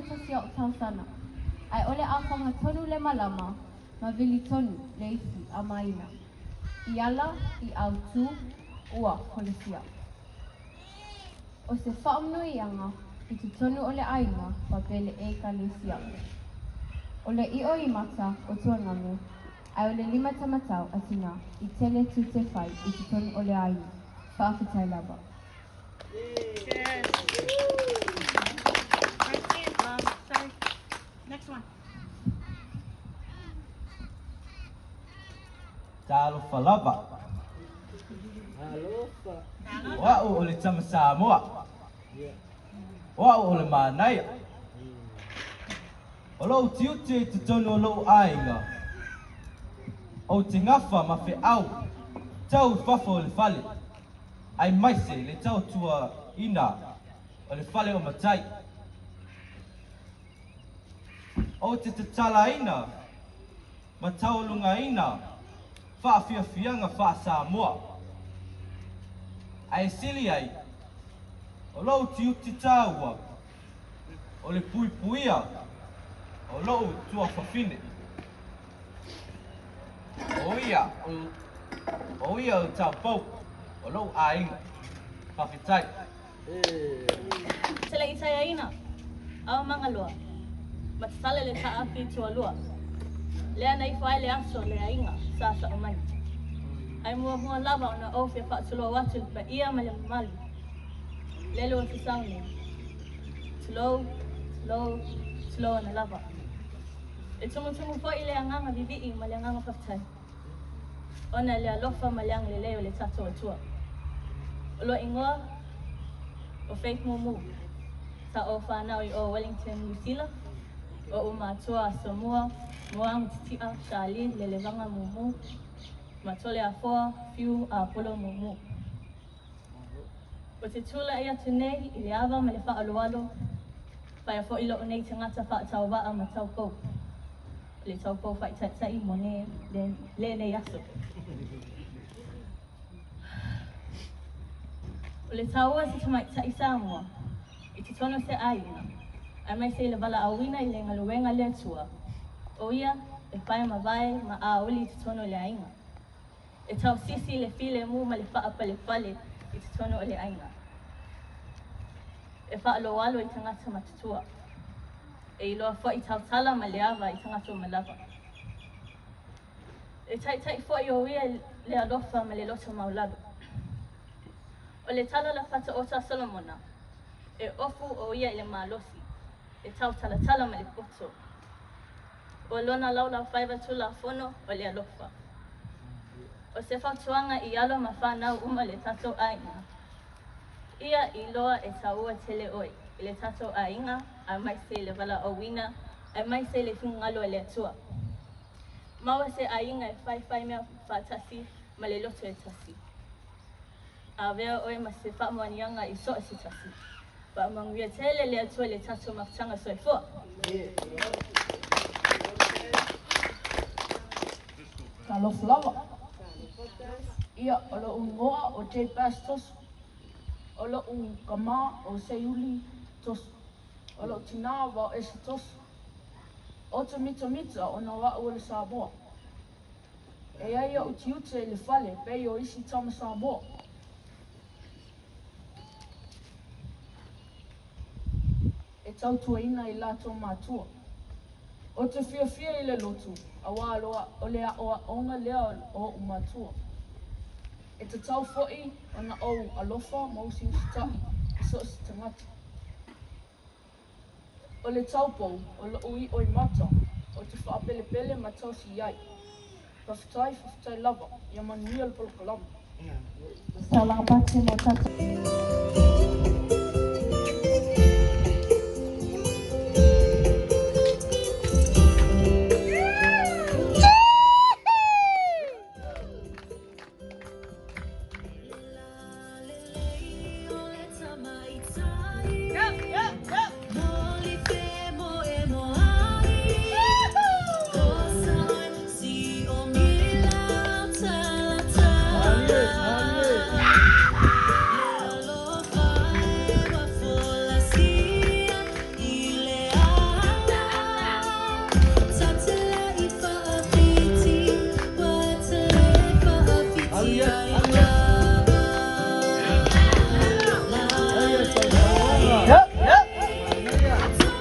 11 o'u tausaga, ae o le a fagatonu le malama ma vili tonu le ifi a maina. I ala, i autū, ua folasia. O se faamanuiaga i totonu o le aiga faapea le Ekalesia. O le io i mata o Tuagamu, ae o le limatamatau a tinā i tele tiute fai i totonu o le aiga. Faafetai lava. Yes. Right, sorry. Next one. Talofa lava. O a'u o le tama Samoa. O a'u o le manaia. O lo'u tiute i totonu o lo'u aiga. Ou te gafa ma feau tau i fafo o le fale. Aemaise le tautuaina o le fale o matai. Ou te tatalaina ma taualugaina faafiafiaga faa-Samoa. Ae sili ai, o lo'u tiute taua o le puipuia o lo'u tuafafine. O ia o ia o taupou o lo'u aiga. Faafetai. Te le itaiaina, ao mangaloa, ma tatala le taafi tualua. Lea na ifo ai le aso le aiga sa sa o mai. Ai muamua lava ona ou fia faatulou atu i le paia ma le mamalu. Lele ua sasau nei. Tulou, tulou, tulou ana lava. E tumutumu fo'i le agaga vivii ma le agaga faafetai. Ona le alofa ma le agalelei o le tatou Atua. O lou igoa o Faith Mumu. Sa ou fanau i o Wellington, New Zealand. O u matua Samoa, Moaga Titia, Charlene, Lelevaga Mumu. Ma Tole Afoa, Fiu a Polo Mumu. O te tula'i atu nei i le ava ma le faaaloalo, faia fo'i lo'u nei tagata faatauvaa ma taupou. O le taupou faaitaita'i mo ne, le, lenei aso. O le taua se tamaita'i Samoa, i totonu o se aiga, aemaise i le valaauina i le galuega le Atua. O ia e pae mavae ma auli i totonu o le aiga. E tausisi i le filemu ma le faapalepale i totonu o le aiga. E faaloalo i tagata matutua. E iloa fo'i tautala ma le ava i tagata uma lava. E taita'i fo'i o ia le alofa ma le loto maualalo. O le tala la fataota a Solomona, e ofu o ia i le malosi, e tautalatala ma le poto. O lona laulaufaiva tulafono o le alofa. O se fautuaga i alo ma fanau uma le tatou aiga. Ia iloa e taua tele oe i le tatou aiga, aemaise le valaauina, aemaise le finagalo o le Atua. Maua se aiga e faifai mea faatasi ma le loto e tasi. Avea oe ma se faamanuiaga i so o se tasi. Faamanuia tele le Atua i le tatou mafutaga soifua. Talofa lava. Ia, o lo'u igoa o J. Bass Toso. O lo'u kamā o Seiuli Toso. O lo'u tinā o Ese Toso. O te mitamita ona o a'u o le Samoa. E ai o'u tiute i le fale pei o isi tama Samoa. E tautuaina i latou matua. O te fiafia i le lotu, auā loa o le a'oa'oga lea o o'u matua. E tatau fo'i ona ou alofa ma usiusita'i i so o se tagata. O le taupou o lo'u io i mata, o te faapelepele ma tausi ai. Faafetai, faafetai lava, ia manuia le polokalame. Taulaga pati mo tatou. Yep.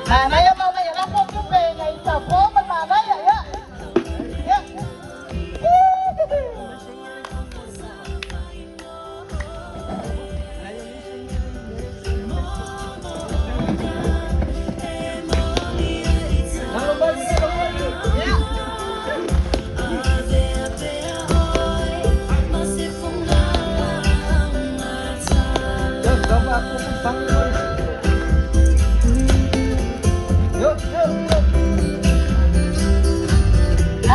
Manaia, manaia. Lafo tupe ngai sa po ma manaia. Ya. Ya.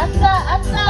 Asa, asa.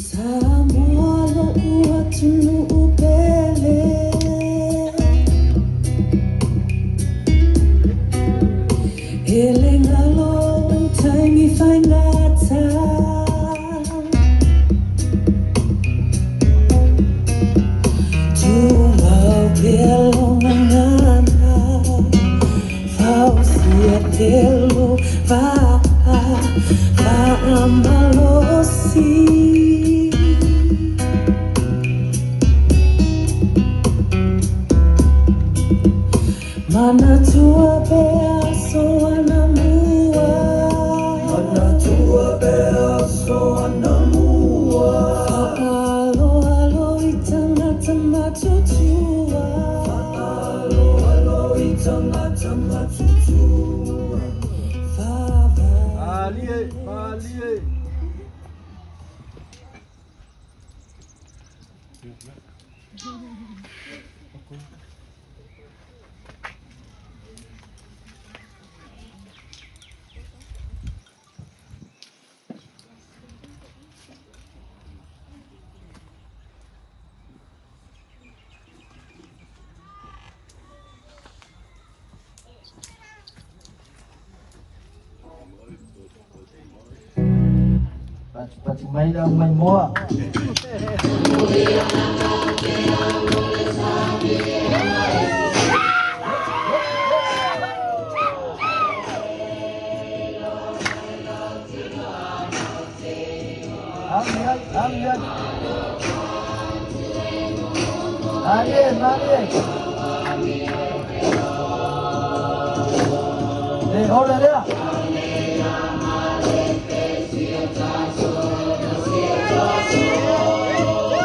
Samoa lo'u atunuu pele E le galo taimi faigata Tumau pea lou gagana Fausia pea lou vaa Faamalosi Manatua pea aso anamua Manatua pea aso anamua Fa'aaloalo i tagata matutua Fa'aaloalo i tagata matutua Malie, malie. Patipati mai le aumaimoa. Alu ai, alu ai. Malie, malie. Le ole lea.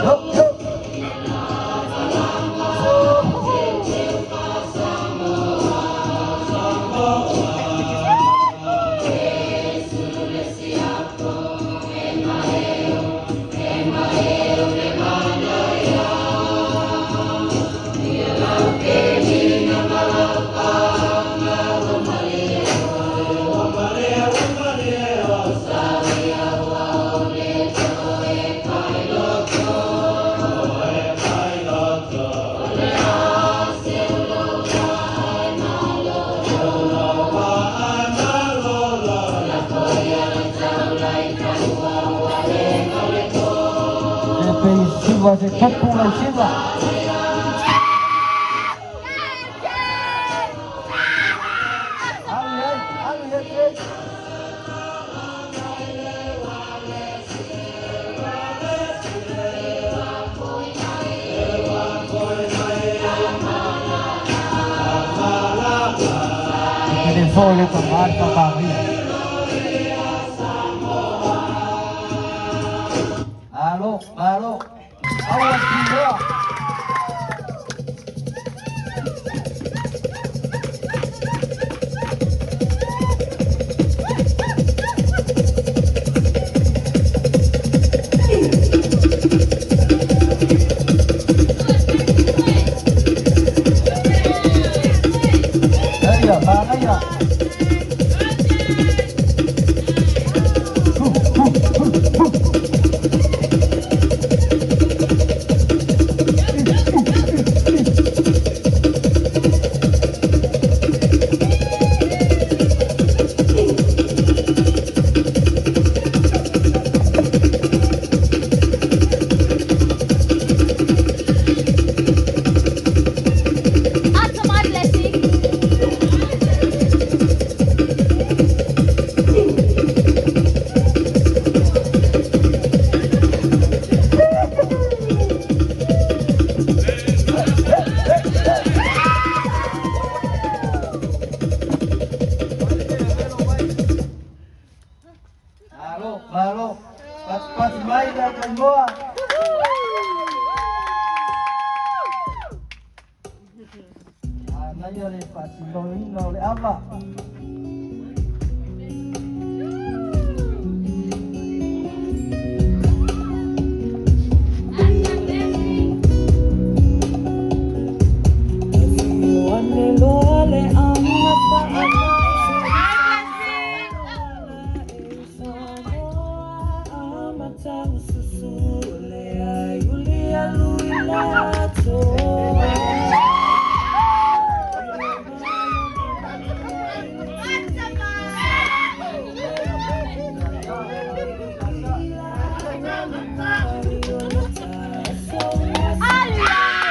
Yo, yo. Le pays siva se topu le siva. Alu ai, alu ai, ai. Le fole pa marta pa via. Alo, alo. Awa siva. Aya, manaia. That's my blessing. Alo, alo. Patipati mai le aumaimoa. Anaia le faatinoina o le ava. Ane loa le anga Amata susu le ai uli alu i le atoa. Alu ai.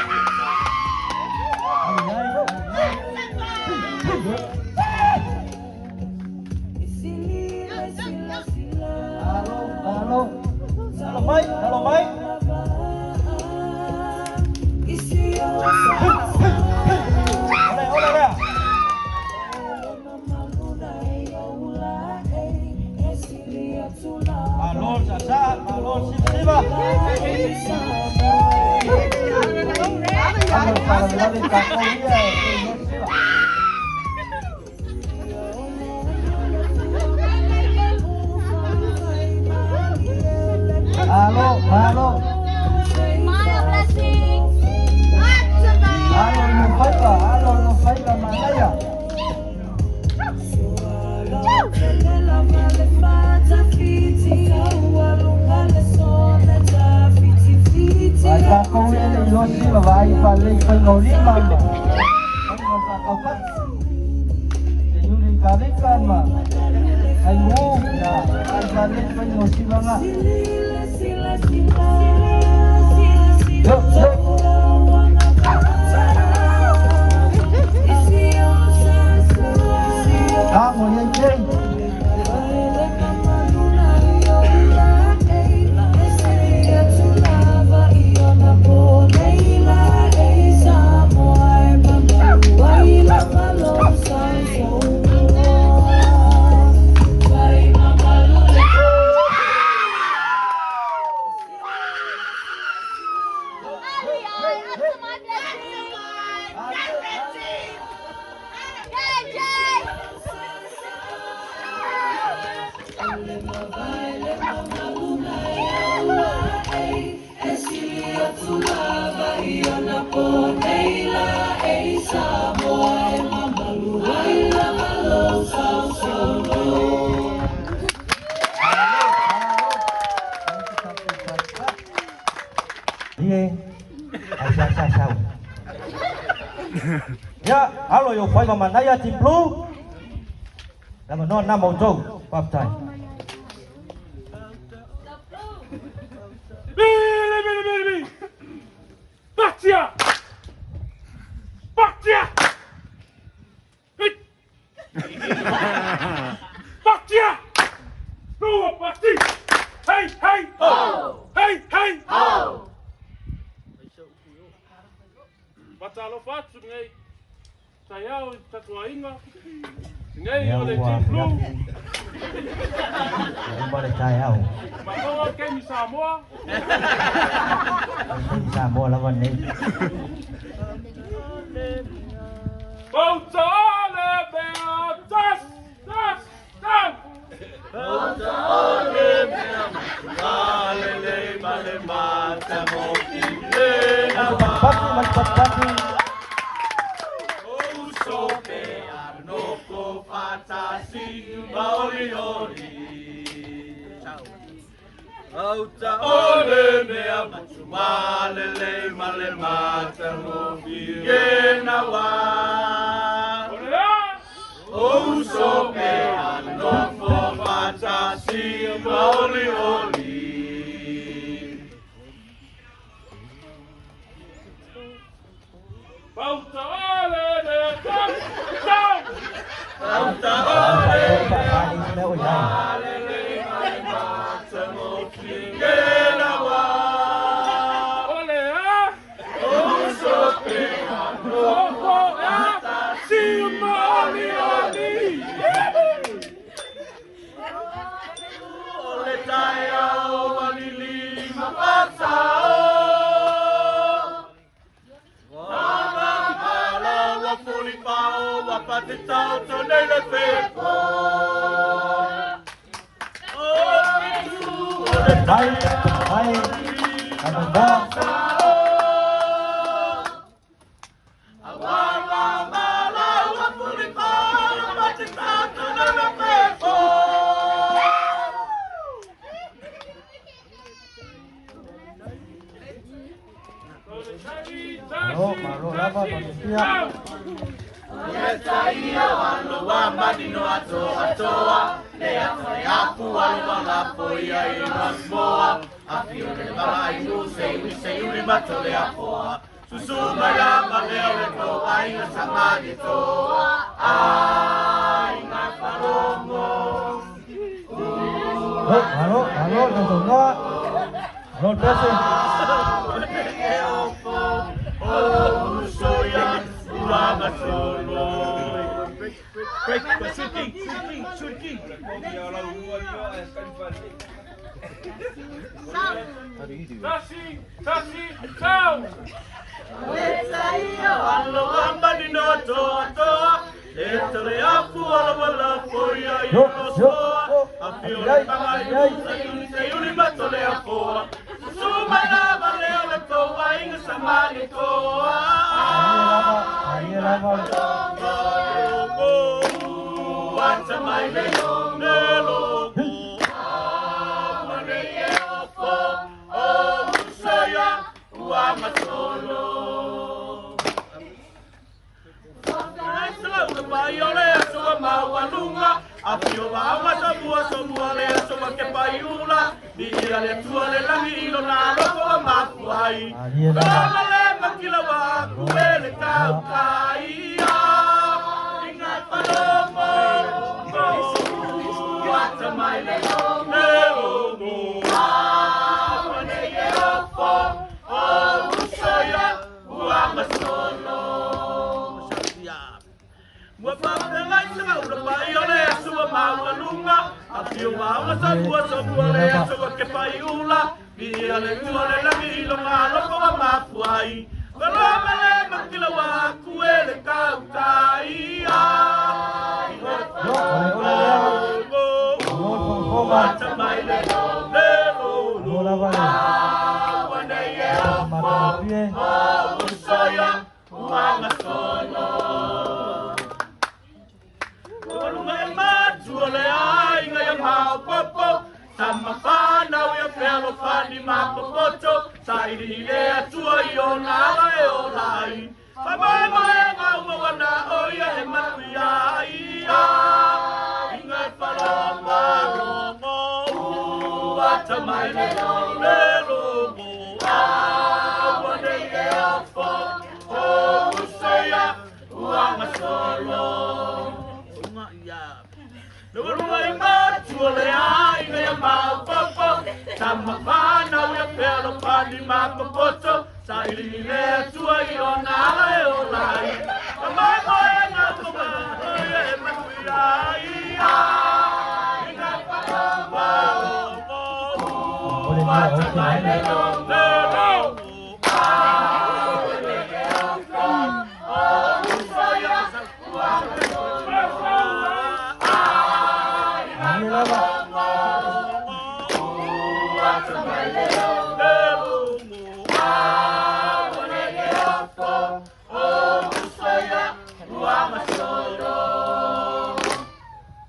Alo, alo. Alo mai, alo mai. Ole, ole lea. Malo sasa, malo siva. Alo faalavelave i tatou ia e iloa siva. Alo, alo. My blessing. Alo no faiva, alo no faiva manaia. Vai tatou ia le iloa siva vai falei faigolima ma. Faiga faakaupati. Se iuli kaleka ma. Ai mu na. faalelei faiga o sivaga. Yo, yo. Amo i ai nei. Ie, ai sa sa sau. Ia, alo i o faiva manaia Team Blue. Le avanoa lena ma outou. Faafetai. Bili, bili, bili, bili. Partia! Partia! Partia! Lua parti! Hey, hey! Ho! Hey, hey! Ho! Faatalofa atu lenei taeao i le tatou aiga, lenei Lea o le ua Team Blue. afiafi. Ua uma le taeao. Manoa Kemi Samoa. O le taimi Samoa lava lenei. Pouta ole mea tas, tas, tau! Patipati ma le patipati. Ole a! Pauta ole mea tas, tau! Ua faatolu faafa le isi mea ua i ai. Ole a! Nofo a! Sima oli oli! Mai, mai, avanoa. Malo, malo lava Manusia. Oi, malo, malo, tautoga. Malo le pese. Tasi, tasi, tau! Yo, yo, oh, ai, ai, ai. Malie lava, malie lava. maoga somua somua le aso wa ke paiula. Viia le Atua le lagi i lona alofa ua mafua ai. Malie lava. Ola le makila wa aku e le tautai ia. I ngā whalongo, ata mai le logo. Awa nei e ofo, o usoia, ua masolo. Ua faafeagai se gaula pai o le aso ua maualuga. Afio maoga samua samua le aso ua kepaiula. Viia le Atua le lagi i lona alofa ua mafua ai. Valoa ma le makila ua aku e le tautai ia. Yo, o le ole lea. Malo le faafofoga. Ata mai le le Malo lava le Awa nei e faafofoga matagofie. o usoia ua gasolo. Lunga e matua le aiga ia maopopo, tama whānau ia fealofani mapopoto, saili i le Atua i ona ala e ola ai. Whamoemoe ngā ua wana o ia e manuia ai ia. Inga e whalongo, ua tamai le le logo, awa nei e ofo, o usoia, ua gasolo. Le walunga i matua le aiga ia maopopo, tama whānau ia fealofani mapopoto, saili i le Atua i ona ala e ola ai. Ka moemoe ngā ua o ia e manuia ai ia. Inga whalongo, O le mea o te mai le ai. le logo, awa nei e ofo, o usoia, ua Malie lava.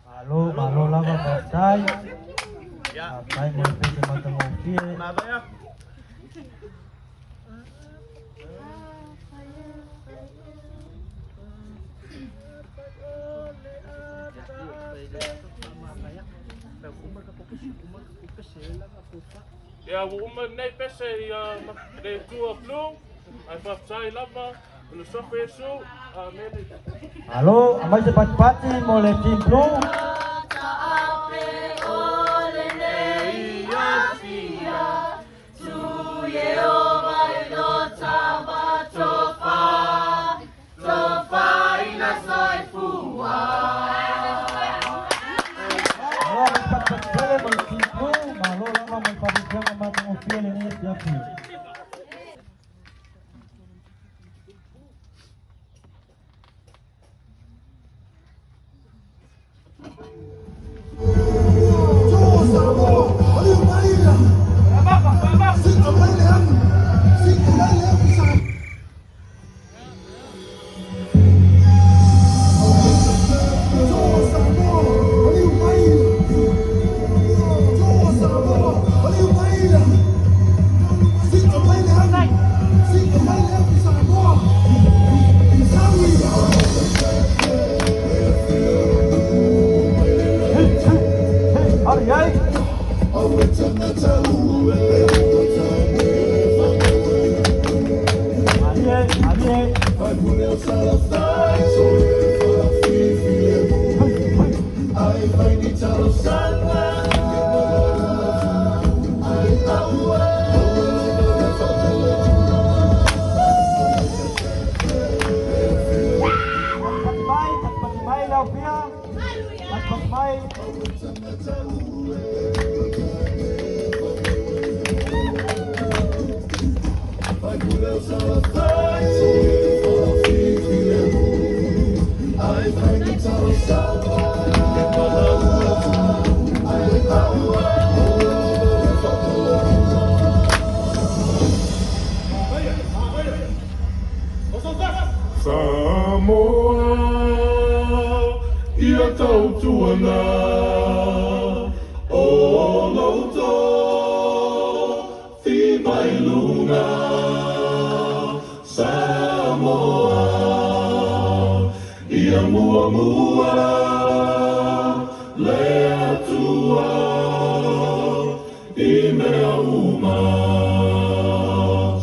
Malo, malo lava faafetai. Faafetai mo le pese matagofie. Ia ua uma lenei pese ia le Atua Blue, ae faafetai lava o le sofa Iesu. Amene. Malo, aumai se patipati mo le Team Blue. Malo, aumai se patipati tele mo le Team Blue. Malo lava mo le faafofoga matagofie lenei afiafi. Ale ai. Malie, malie. Patipati mai, patipati mai lau pia. Patipati mai. Samoa, ia tautuana, o loutou fimai luga. Samoa, ia muamua le Atua i mea uma.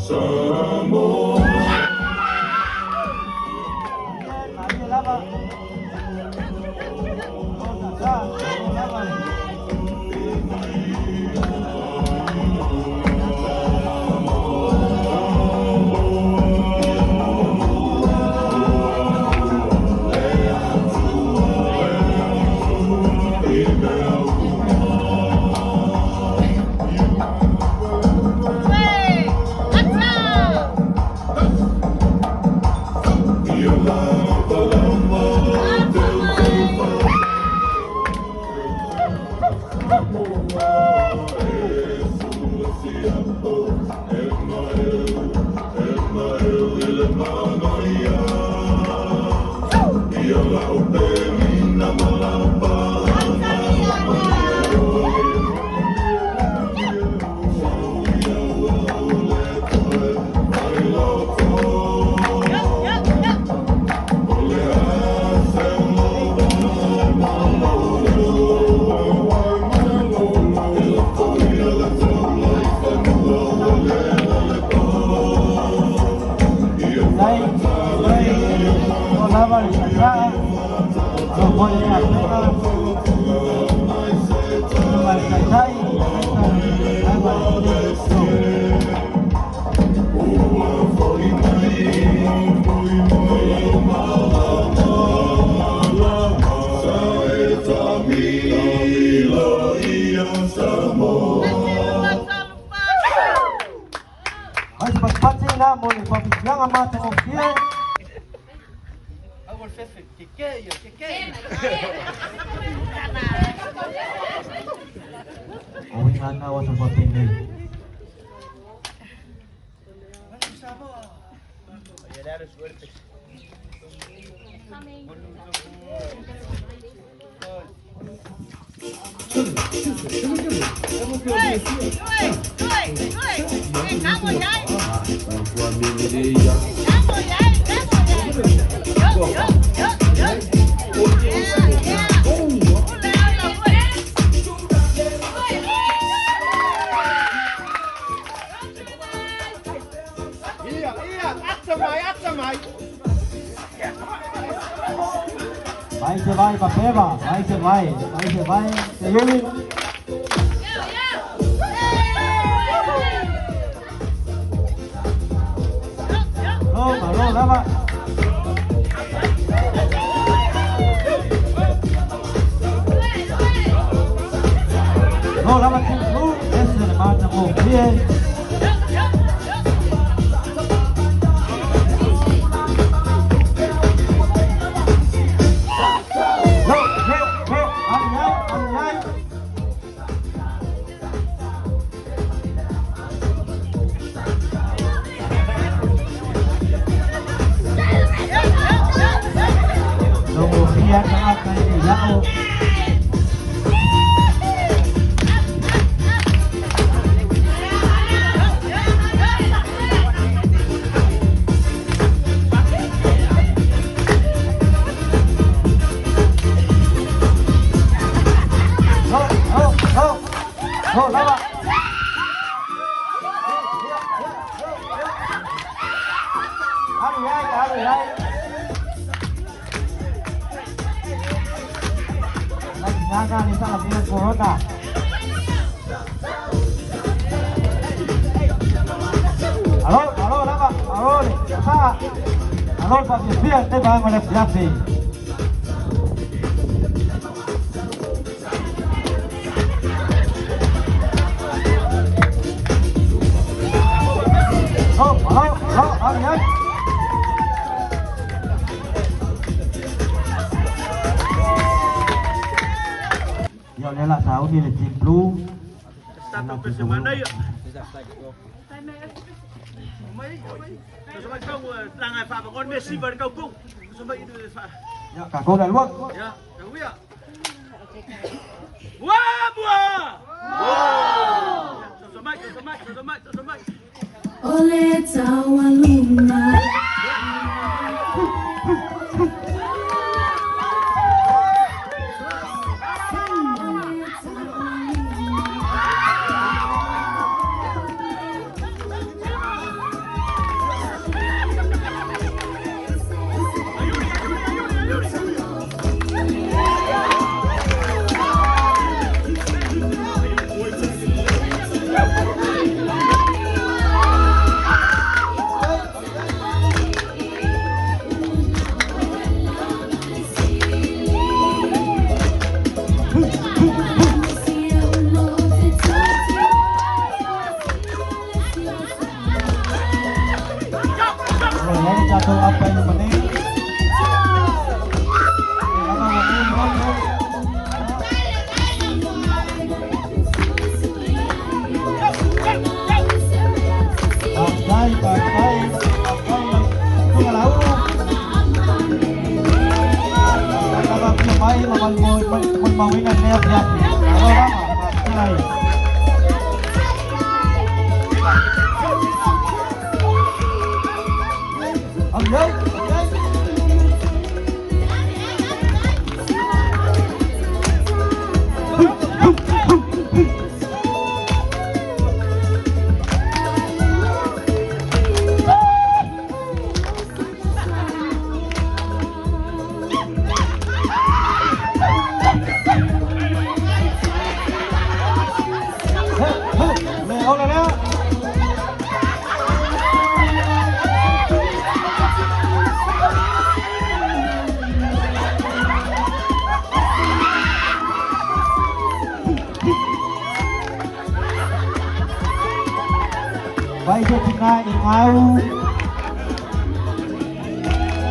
Samoa. Vai se vai, Papeva, vai se vai, vai se vai, Seyuli. Lo, malo, lava. Lo, lava, lo, ese le mata con pie. Cả cô này luôn. Ole taualuma. matou apa i luma nei. E lava ua ulu ulu. Faafetai, faafetai, faafetai lau susuga Laulu. Faafetai lava afio mai ma molimauina lenei afiafi. Malo lava, faafetai. Alu ai, alu ai. Le ola lea. Vai se tina i ngau.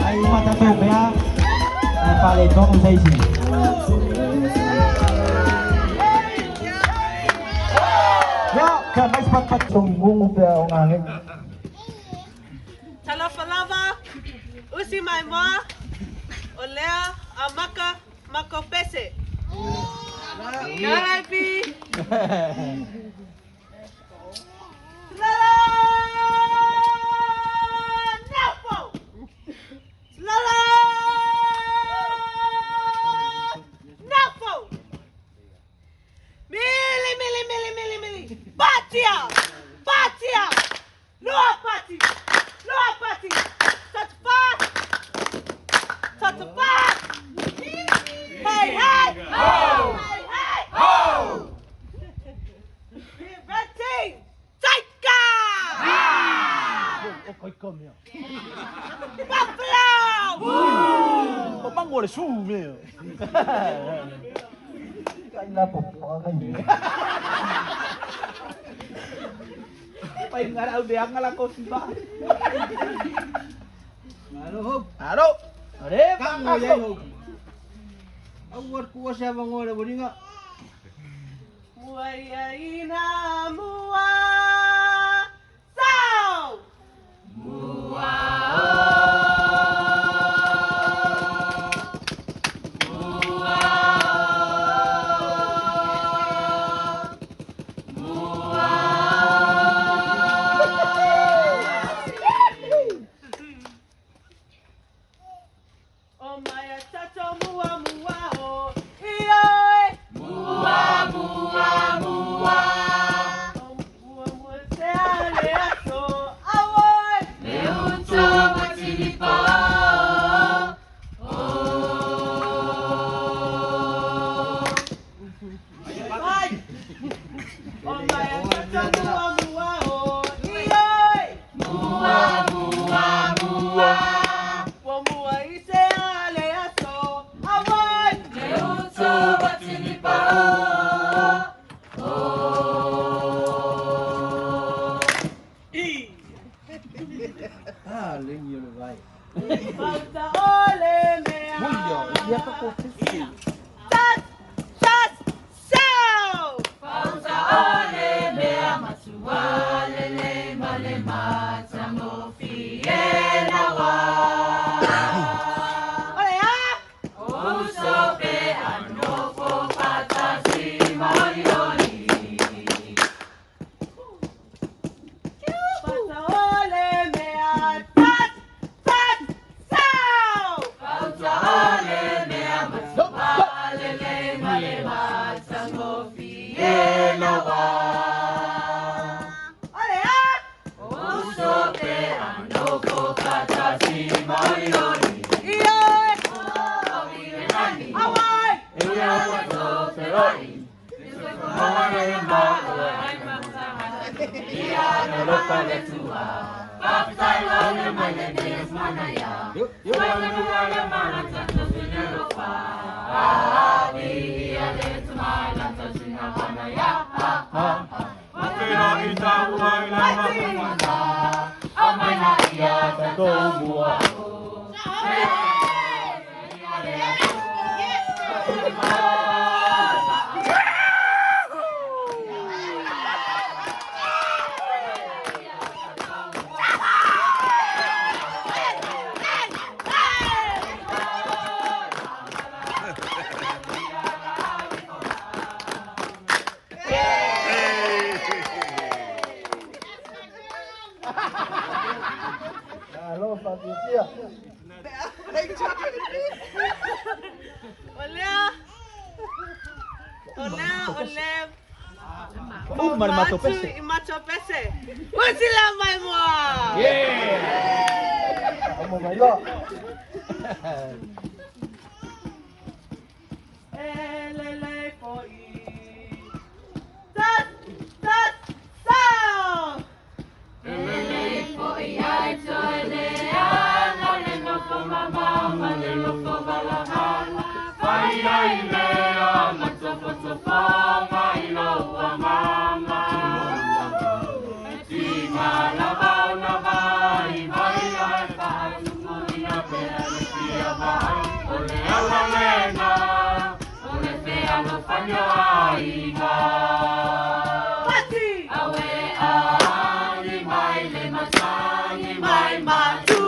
Ai uma tatou mea. E faaletonu se isi. Ia, ka mais pat pat tongungu pea o ngā ngeu. Talofa lava, usi mai moa, o lea amaka makopese. Kalaipi. Lala Nafo! Lala Nafo! Mili, mili, mili, mili, mili. Patia! Patia! Lua pati! Lua pati! Tatupa! Tatupa! Hey, hey! Ho! Hey, hey! Ho! Red team! Taika! O kai ka mea. Buffalo! O mango le su mea. Kai la po ngai. Pai ngara au de anga la ko si ba. Alo ho. Alo. Are Kango yai ho. Au war kuwa se avango le boringa. Mua ia ina mua. Sao! Mua O mai tato mua mua o ioi. Mua mua mua. O mua mua te ale aso awoi. Le uto matilipo. Vai! O mai tato mua mua o ioi. Mua mua mua. O mua i se ale aso awoi. Le uto matilipo. I. Ah, lengi o le vai. Pauta ole mea. Mulio, ia ka ko sisi. Tas, tas, sao! Pauta ole mea matua lele male matangofie lawa. Ole a! Uso pe anofo patasi maolioli. Pauta ole mea. Tas, tas, sao! Pauta ole mea matua lele male matangofie lawa. Ole a! Uso pe anofo patasi maolioli. Ioi! Nani. Awai! Tēnā i tāua i lai Malo faafiafia. O lea, o lea, o le Uma le matou pese. I matou pese. Usi la mai moa! Omo mai loa. E lele foi. Tat, tat, sao! Pati! Mai matu!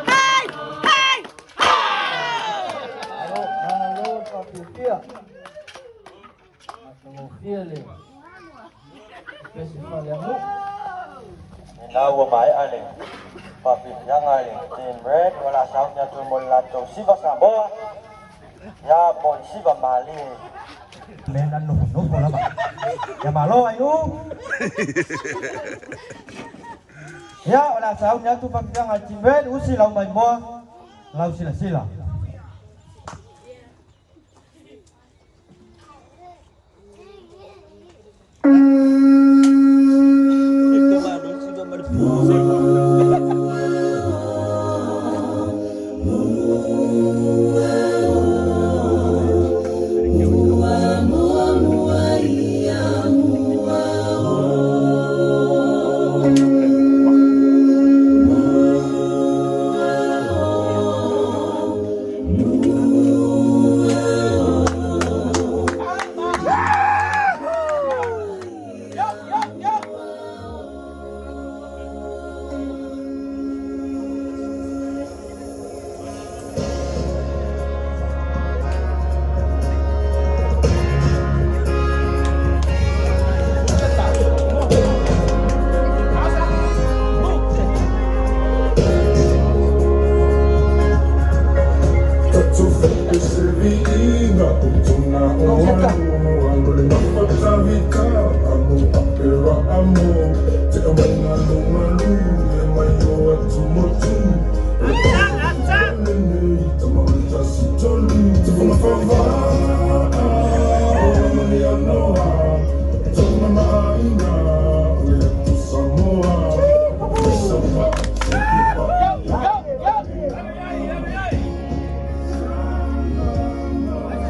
Hey! Hey! Malo, malo faafiafia. Matagofie le pese faaleaganuu. Lena ua mae'a le faafiafiaga a le Team Red, o le a sauni atu mo le latou siva Samoa, ia po o le siva malie. Mea na nofonofo lava. Ia malo ai u. Ia o le a sauni atu faafiafiaga a le Team Red, usi lau maimoa, lau silasila.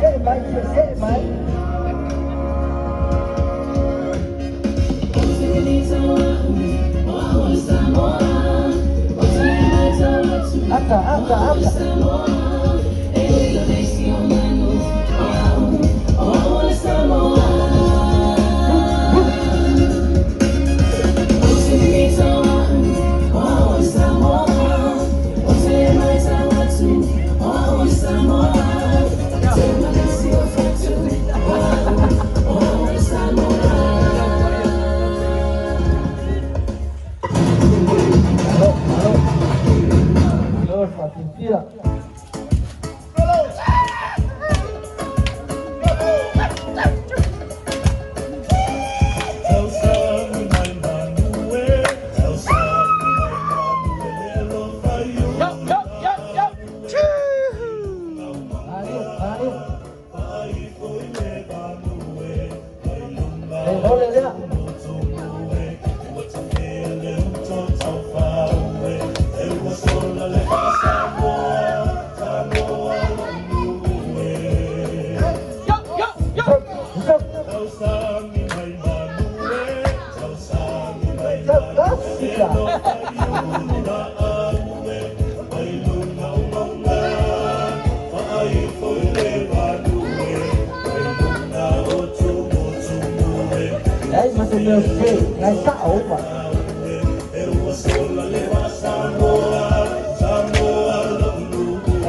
See mai, see mai. Ata, ata, ata. mea fe, ngai sa o pa.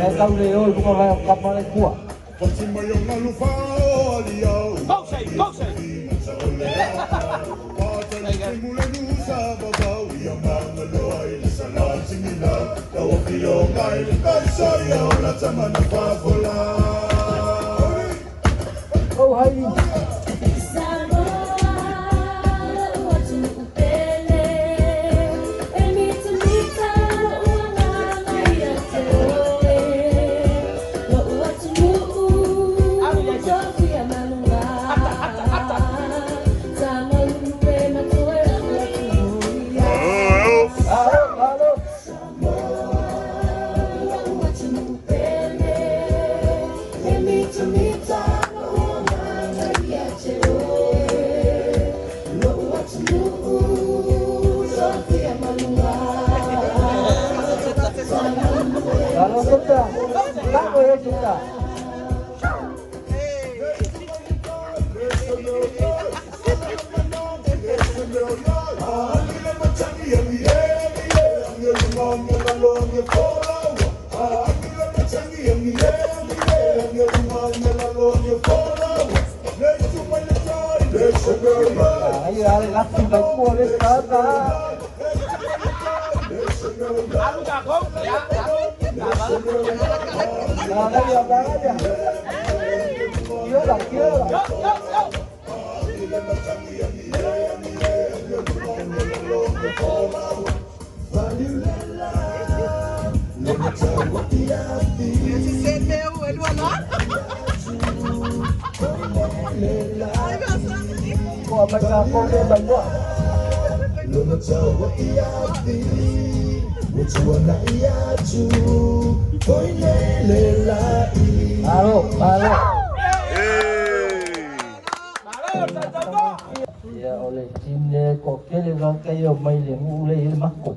E tau le oi bunga vai o kapa le kua. Oh hai. Alo, alo. Alo kita. Tak boleh kita. Ai ale langsung tak boleh kata. Nah, ya, ya. Kira, kira. Kau macam kau ni banyak. Alo, alo. Ya oleh cine ko kele rang kayo mai le ngule il mako.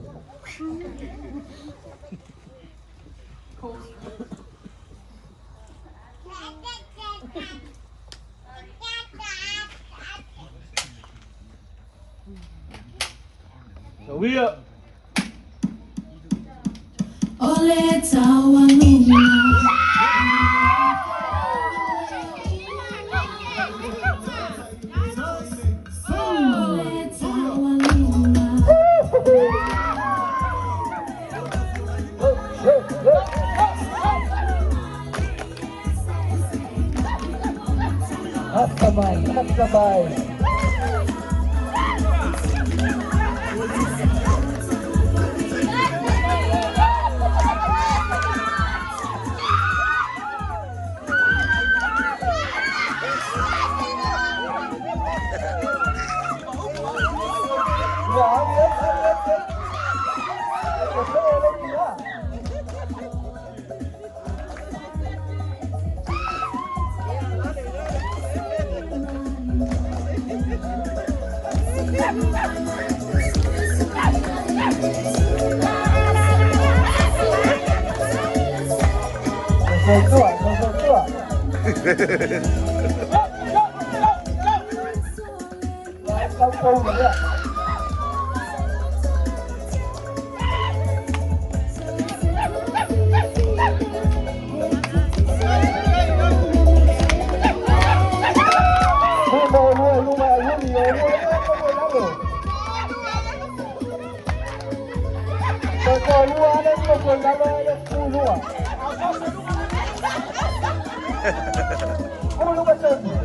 Sawia. Ole taualuna. Ole taualuna. Hakamai, hakamai. Ya, ya, ya, ya. Tua, tua. Kau kau ya. Luma, luma, luma, luma, luma, luma. Kau lua ada kau lama ada lua. Kau lua betul.